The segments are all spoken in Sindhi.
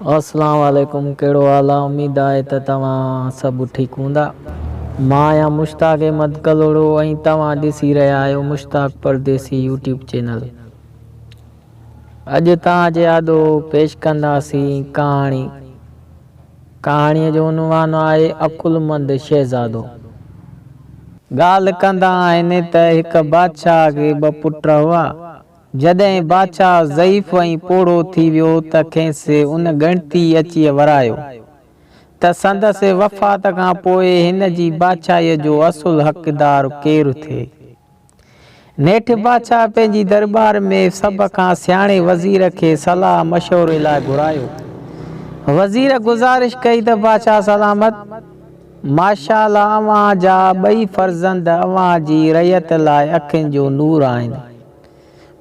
اسلام عليڪم ڪهڙو حال آ اميد آهي ته توهان سڀ ٺيڪ هوندا. مان آهيان مشتاق احمد ڪلهوڙو ۽ توهان ڏسي رهيا آهيو مشتاق پرديسي يوٽيوب چينل. اڄ توهان جي آڏو پيش ڪنداسين ڪهاڻي. ڪهاڻيء جو عنوان آهي عقلمند شهزادو. ڳالهه ڪندا آهن ته هڪ بادشاهه کي ٻه پٽ هئا. جڏهن بادشاهه ضعيف ۽ پوڙهو ٿي ويو ته کيس ان ڳڻتي اچي ورايو ته سندس وفات کان پوء هن جي بادشاهيء جو اصل حقدار ڪير ٿئي. نيٺ بادشاهه پنهنجي درٻار ۾ سڀ کان سياڻي وزير کي صلاح مشوري لاء گهرايو. وزير گذارش ڪئي ته بادشاهه سلامت! ماشاء الله اوهان جا ٻئي فرزند اوهان جي رعيت لاء اکين جو نور آهن.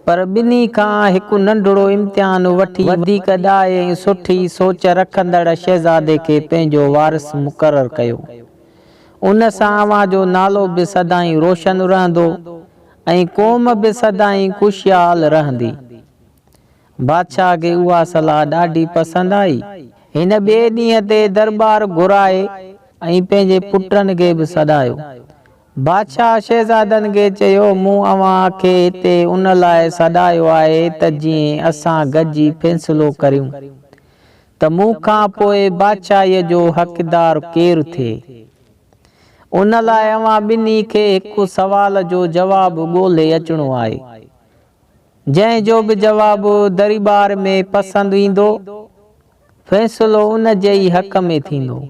پر ٻنهي کان هڪ ننڍڙو امتحان وٺي وڌيڪ ڏاهي ۽ سٺي سوچ رکندڙ شهزادي کي پنهنجو وارث مقرر ڪيو. ان سان اوهان جو نالو به سدائين روشن رهندو ۽ قوم به سدائين خوشحال رهندي. بادشاهه کي اها صلاح ڏاڍي پسند آئي. هن ٻئي ڏينهن تي درٻار گهرائي ۽ پنهنجي پٽن کي به سڏايو. بادشاهه شهزادن کي چيو، مون اوهان کي هتي ان لاء سڏايو آهي ته جيئن اسان گڏجي فيصلو ڪريون ته مون کان پوء بادشاهيء جو حقدار ڪير ٿئي. ان لاء اوهان ٻنهي کي هڪ سوال جو جواب ڳولهي اچڻو آهي. جنهن جو به جواب درٻار ۾ پسند ايندو، فيصلو ان جي ئي حق ۾ ٿيندو.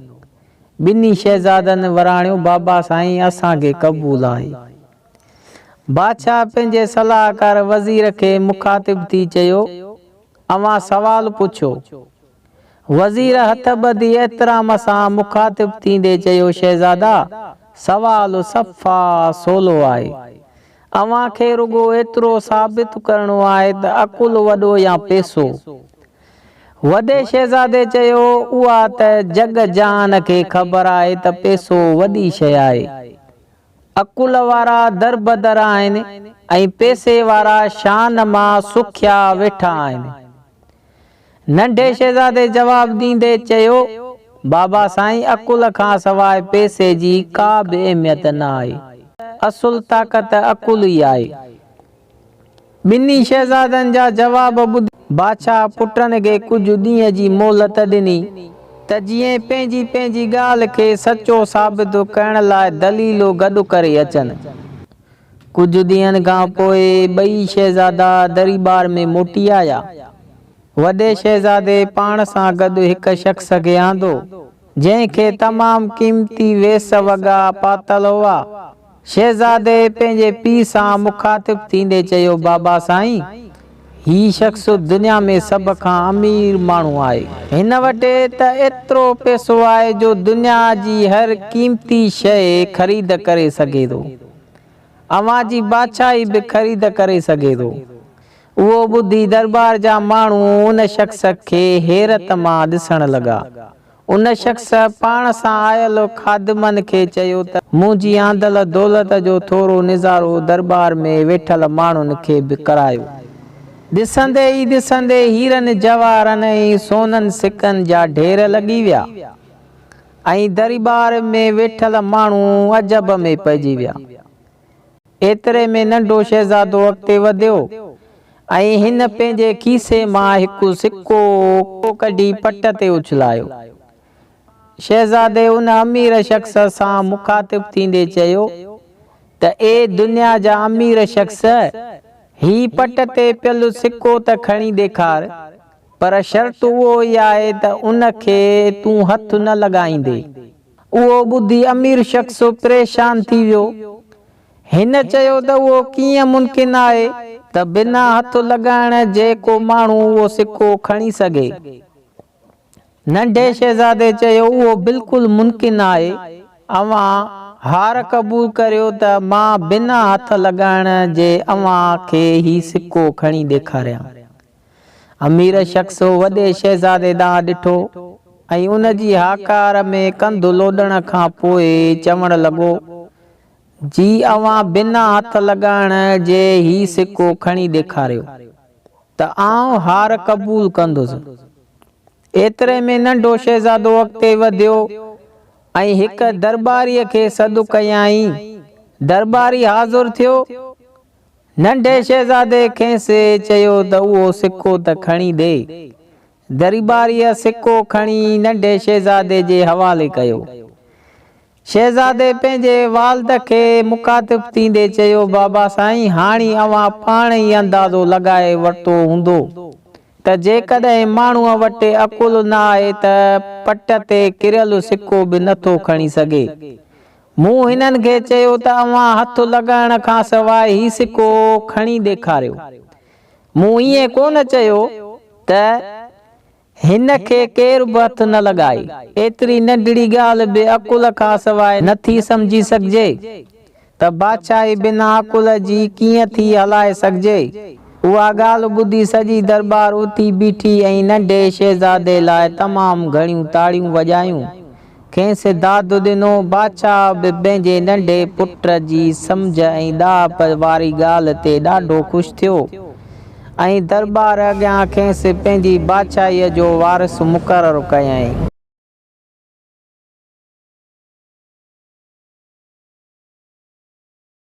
ٻنهي شهزادن وراڻيو، بابا سائين اسان کي قبول آهي. بادشاهه پنهنجي صلاحڪار وزير کي مخاطب ٿي چيو، اوهان سوال پڇو. وزير هٿ ٻڌي احترام سان مخاطب ٿيندي چيو، شهزادا! سوال صفا سولو آهي. اوهان کي رڳو ايترو ثابت ڪرڻو آهي ته عقل وڏو يا پئسو؟ وڏي شهزادي چيو، اها ته جڳ جهان کي خبر آهي ته پئسو وڏي شيء آهي. عقل وارا دربدر آهن ۽ پئسي وارا شان مان سکيا ويٺا آهن. ننڍي شهزادي جواب ڏيندي چيو، بابا سائين عقل کان سواء پئسي جي ڪا به اهميت نه آهي. اصل طاقت عقل ئي آهي. ٻنهي شهزادن جا جواب ٻڌي بادشاهه پٽن کي ڪجهه ڏينهن جي مهلت ڏني ته جيئن پنهنجي پنهنجي ڳالهه کي سچو ثابت ڪرڻ لاء دليل گڏ ڪري اچن. ڪجهه ڏينهن کان پوء ٻئي شهزادا دريٻار ۾ موٽي آيا. وڏي شهزادي پاڻ سان گڏ هڪ شخص کي آندو، جنهن کي تمام قيمتي ويس وڳا پاتل هئا. شهزادي پنهنجي پيء سان مخاطب ٿيندي چيو، بابا سائين! هي شخص دنيا ۾ سڀ کان امير ماڻهو آهي. هن وٽ ته ايترو پئسو آهي جو دنيا جي هر قيمتي شيء خريد ڪري سگهي ٿو. اوهان جي بادشاهي به خريد ڪري سگهي ٿو. اهو ٻڌي درٻار جا ماڻهو ان شخص کي حيرت مان ڏسڻ لڳا. ان شخص پاڻ سان آيل خادمن کي چيو ته منهنجي آندل دولت جو ٿورو نظارو درٻار ۾ ويٺل ماڻهن کي به ڪرايو. ڏسندي ئي ڏسندي هيرن جواهرن ۽ سونن سڪن جا ڍير لڳي ويا ۽ درٻار ۾ ويٺل ماڻهو عجب ۾ پئجي ويا. ايتري ۾ ننڍو شهزادو اڳتي وڌيو ۽ هن پنهنجي کيسي مان هڪ سڪو ڪڍي پٽ تي اڇلايو. شهزادي ان امير شخص سان مخاطب ٿيندي چيو ته اي دنيا جا امير شخص! هي پٽ تي پيل سڪو ته کڻي ڏيکار، پر شرط اهو ئي آهي ته ان کي تون هٿ نه لڳائيندين. اهو ٻڌي امير شخص پريشان ٿي ويو. هن چيو ته اهو ڪيئن ممڪن آهي ته بنا هٿ لڳائڻ جي ڪو ماڻهو اهو سڪو کڻي سگهي. ننڍي شهزادي چيو اهو بلڪل ممڪن آهي، اوهان هار قبول ڪريو ته مان بنا هٿ لڳائڻ جي اوهان کي هي سڪو کڻي ڏيکاريان. امير شخص وڏي شهزادي ڏانهن ڏٺو ۽ ان جي هاڪار ۾ ڪنڌ لوڏڻ کان پوء چوڻ لڳو، جي اوهان بنا هٿ لڳائڻ جي هي سڪو کڻي ڏيکاريو ته آئون هار قبول ڪندس. ايتري ۾ ننڍو شهزادو اڳتي وڌيو ۽ هڪ درٻاريء کي سڏ ڪيائين. درٻاري حاضر ٿيو. ننڍي شهزادي کيس چيو ته اهو سڪو ته کڻي ڏي. درٻاريء سڪو کڻي ننڍي شهزادي جي حوالي ڪيو. شهزادي پنهنجي والد کي مخاطب ٿيندي چيو، بابا سائين، هاڻي اوهان پاڻ ئي اندازو لڳائي ورتو هوندو ته جيڪڏهن ماڻهوء وٽ عقل نه آهي ته پٽ تي ڪريل سڪو به نه ٿو کڻي سگهي. مون هنن کي چيو ته اوهان هٿ لڳائڻ کان سواء هي سڪو کڻي ڏيکاريو. مون ائين ڪونه چيو ته. هن کي ڪير به هٿ نه لڳائي. ايتري ننڍڙي ڳالهه به عقل کان سواء نه ٿي سمجهي سگهجي ته بادشاهي بنا عقل جي ڪيئن ٿي هلائي سگهجي. اها ڳالهه ٻڌي سڄي درٻار اٿي بيٺي ۽ ننڍي شهزادي لاء تمام گهڻيون تاڙيون وڄايون. کيس داد ڏنو. بادشاهه به پنهنجي ننڍي پٽ جي سمجهه ۽ ڏاهپ واري ڳالهه تي ڏاڍو خوش ٿيو ۽ درٻار اڳيان کيس پنهنجي بادشاهيء جو وارث مقرر ڪيائين.